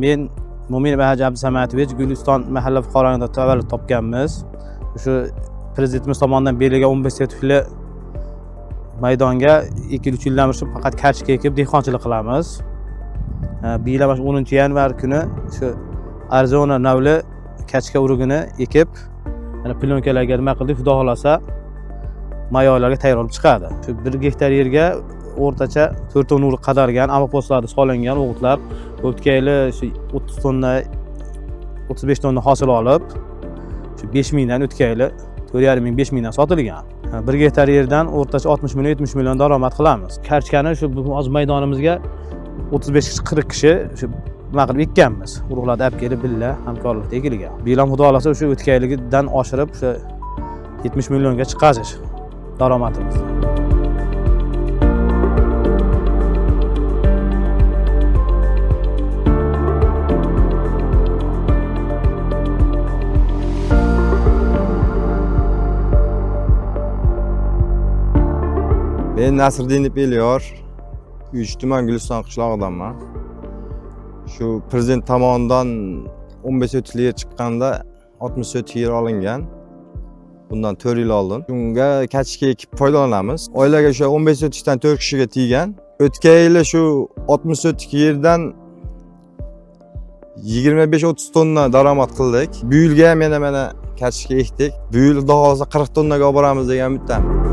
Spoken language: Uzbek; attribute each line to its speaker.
Speaker 1: Men Mo'minov Haji Abdusamatovich, Guliston mahalla fuqaroligida tavallud topganmiz. Shu prezidentimiz tomonidan berilgan 15 sotixli maydonga 2-3 yildan beri shu faqat kartoshka ekib dehqonchilik qilamiz. Bu yil ham 10-yanvar kuni shu Arizona navli kartoshka urug'ini ekib, mana plyonkalarga nima qildik, xudo xohlasa may oylariga tayyor bo'lib chiqadi. Shu 1 gektar yerga o'rtacha 4 tonna urug' qadalgan, amopostlar solingan, o'g'itlar. O'tgan yili shu 30 tonna, 35 tonna hosil olib, shu 5 mingdan o'tgan yili 4,5 ming, 5 mingdan sotilgan. 1 gektar yerdan o'rtacha 60 million, 70 million daromad qilamiz. Kartoshkani shu hozir maydonimizga 35-40 kishi shu nima qilib ekkanmiz. Urug'larni olib kelib billa hamkorlikda ekilgan. Bu yil ham xudo xohlasa o'sha o'tgan yilgidan oshirib o'sha 70 millionga chiqazish daromadimiz.
Speaker 2: Men Nasriddinov Elyor, Uch tuman Guliston qishlog'idanman. Shu prezident tomonidan 15 sotixli yer chiqqanda 60 sotix yer olingan. Bundan 4 yil oldin. Shunga kartoshka ekib foydalanamiz. Oilaga o'sha 15 sotixdan 4 kishiga teggan. O'tgan yili shu 60 sotix yerdan 25-30 tonna daromad qildik. Bu yilga ham yana mana kartoshka ekdik. Bu yil xudo xohlasa 40 tonnaga olib boramiz degan umiddamiz.